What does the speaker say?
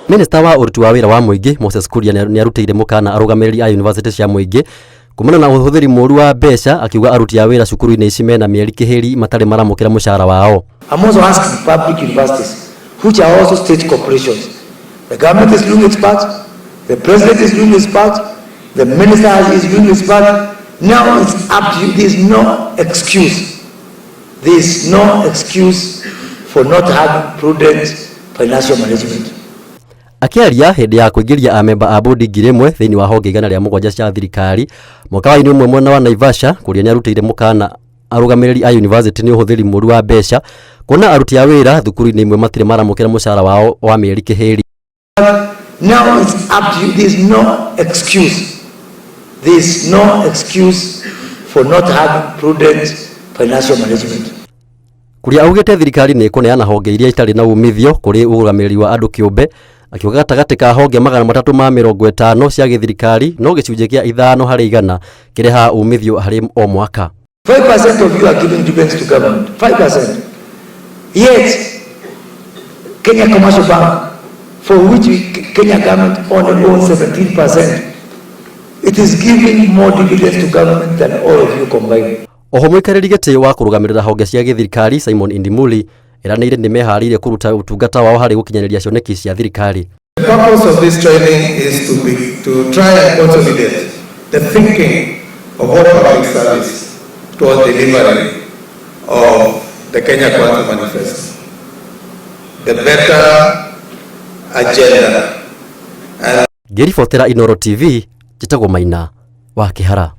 Minista wa ũruti wa wĩra wa mũingĩ Moses Kuria nĩ arutĩire mũkana arũgamĩrĩri a yunivasĩtĩ cia mũingĩ kumana na ũhũthĩri mũru wa mbeca, akiuga aruti a wĩra cukuru-inĩ ici mena mĩeri kĩhĩri matarĩ maramũkĩra mũcara wao. I'm also asking public universities, which are also state corporations. The government is doing its part, the president is doing his part, the minister is doing his part. Now it's up to you. There's no excuse. There's no excuse for not having prudent financial management. Akĩaria hĩndĩ ya kũingĩria amemba a bodi 1000 thĩinĩ wa honge 107 cia thirikari mwaka wa 1 mwena wa Naivasha, Kuria nĩarutĩire mũkana arũgamĩrĩri a yunivasĩtĩ nĩ ũhũthĩri mũru wa mbeca, kuona aruti a wĩra thukuru-inĩ imwe matirĩ maramũkĩra mũcara wao wa mĩeri kĩhĩri. Now it's up to you. There's no excuse. There's no excuse for not having prudent financial management. Kuria augĩte thirikari nĩ ĩkũneana honge iria itarĩ na umithio kũrĩ ũrũgamĩrĩri wa andũ kĩũmbe, akiuga gatagatĩ ka honge 350 cia gĩthirikari no gĩcunjĩ kĩa 5% kĩrehaga umithio harĩ o mwaka. 5% of you are giving dividends to government. 5%. Yet, Kenya Commercial Bank, for which Kenya government only owns 17%, it is giving more dividends to government than all of you combined. Oho mũikarĩri gĩtĩ wa kũrũgamĩrĩra honge cia gĩthirikari Simon Indimuli eranĩire nĩ meharĩirie kũruta ũtungata wao harĩ gũkinyanĩria cioneki cia thirikari. The purpose of this training is to try and consolidate the thinking of all public service towards delivery of the Kenya Kwanza Manifesto, the better agenda. Ngĩribotera Inooro TV, njĩtagwo Maina wa Kĩhara.